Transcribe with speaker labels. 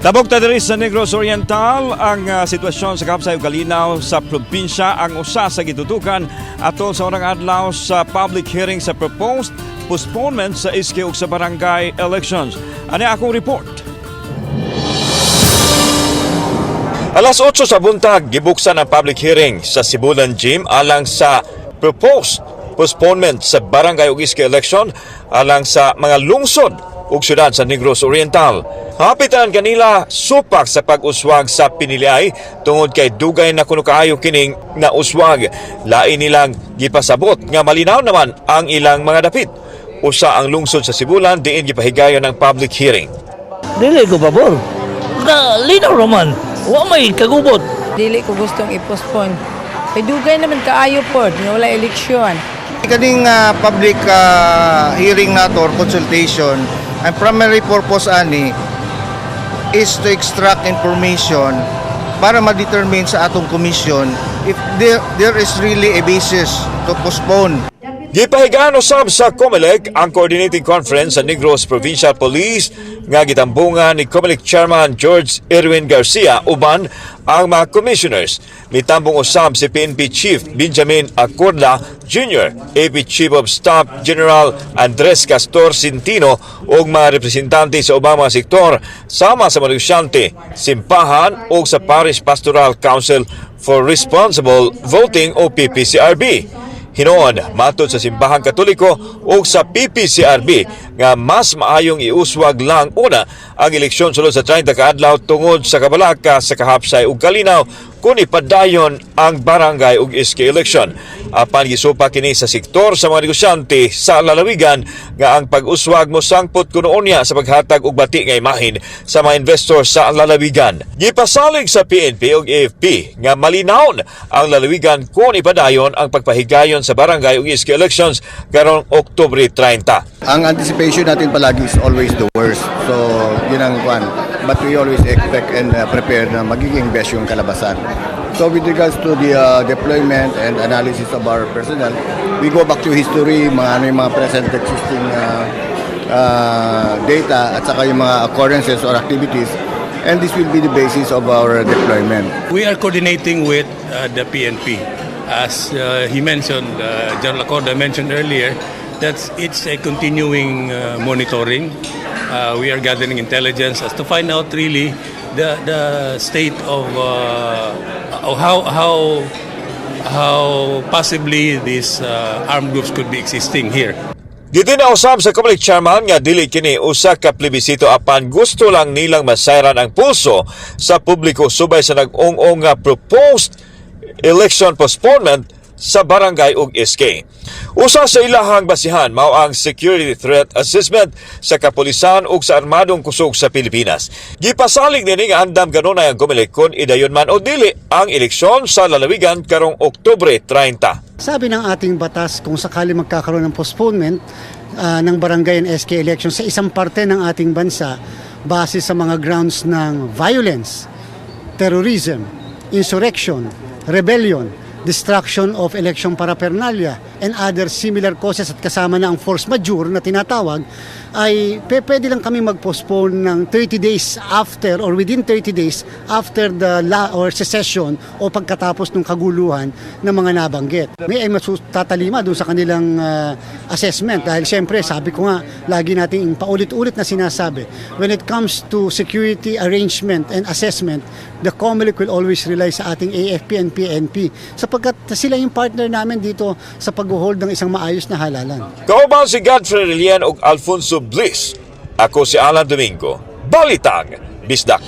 Speaker 1: Tabok ta diri sa Negros Oriental ang sitwasyon sa kahapsay ug kalinaw sa probinsya ang usa sa gitutukan atol sa unang adlaw sa public hearing sa proposed postponement sa SK ug sa barangay elections. Ani akong report. Alas 8 sa buntag, gibuksan ang public hearing sa Sibulan Gym alang sa proposed postponement sa barangay ug SK election alang sa mga lungsod ug syudad sa Negros Oriental. Hapitan kanila supak sa pag-uswag sa piniliay tungod kay dugay na kuno kaayo kining nauswag. Lain nilang gipasabot nga malinaw naman ang ilang mga dapit. Usa ang lungsod sa Sibulan diin gipahigayon ang public hearing.
Speaker 2: Dili ko pabor. Ka linaw raman. Wa may kagubot.
Speaker 3: Dili ko gustong i-postpone. Kay dugay naman kaayo pod nga wala eleksyon.
Speaker 4: Kaning public hearing nato or consultation, ang primary purpose ani is to extract information para ma-determine sa atong commission if there is really a basis to postpone.
Speaker 1: Gipahigaan usab sa COMELEC ang coordinating conference sa Negros Provincial Police nga gitambungan ni COMELEC Chairman George Erwin Garcia uban ang mga commissioners. Mitambong usab si PNP Chief Benjamin Acorda Jr., AP Chief of Staff General Andres Castor Centino ug mga representante sa ubang mga sektor sama sa mga negosyante, simbahan ug sa Parish Pastoral Council for Responsible Voting o PPCRV. Hinuon, matod sa Simbahang Katoliko o sa PPCRV nga mas maayong iuswag lang una ang eleksyon sulod sa 30 ka adlaw tungod sa kabalaka sa kahapsay ug kalinaw kung ipadayon ang barangay ug SK election. Apan gisupa kini sa sektor sa mga negosyante sa lalawigan nga ang pag-uswag mo sangpot kuno unya sa paghatag og bati nga imahin sa mga investor sa lalawigan. Gipasalig sa PNP ug AFP nga malinawon ang lalawigan kung ipadayon ang pagpahigayon sa barangay ug SK elections karong Oktubre 30.
Speaker 5: Ang anticipation natin palagi is always the worst. So, yun ang kwan. But we always expect and prepare na magiging best yung kalabasan. So, with regards to the deployment and analysis of our personnel, we go back to history, mga ano yung mga present existing data at saka yung mga occurrences or activities. And this will be the basis of our deployment.
Speaker 6: We are coordinating with the PNP. As he mentioned, General Acorda mentioned earlier, that it's a continuing monitoring. We are gathering intelligence as to find out really the state of how possibly these armed groups could be existing here.
Speaker 1: Gidin usab sa COMELEC chairman nga dili kini usa ka plebisito apan gusto lang nilang masayran ang pulso sa publiko subay sa nag-ung-ong nga proposed election postponement sa barangay ug SK. Usa sa ilahang basihan mao ang security threat assessment sa kapulisan ug sa armadong kusog sa Pilipinas. Gipasalig nini nga andam kanunay ang COMELEC kung idayon man o dili ang eleksyon sa lalawigan karong Oktubre 30.
Speaker 7: Sabi ng ating batas, kung sakali magkakaroon ng postponement ng barangay and SK election sa isang parte ng ating bansa base sa mga grounds ng violence, terrorism, insurrection, rebellion, destruction of election paraphernalia, and other similar causes at kasama na ang force majeure na tinatawag, ay pwede lang kami mag-postpone ng 30 days after or within 30 days after the la or secession o pagkatapos ng kaguluhan ng mga nabanggit. May ay matatalima doon sa kanilang assessment dahil siyempre, sabi ko nga, lagi nating paulit-ulit na sinasabi, when it comes to security arrangement and assessment, the COMELEC will always rely sa ating AFP and PNP sapagkat sila yung partner namin dito sa pag-hold ng isang maayos na halalan.
Speaker 1: Kauban si Godfrey Relian ug Alfonso Bliss. Ako si Alan Domingo. Balitang Bisdak.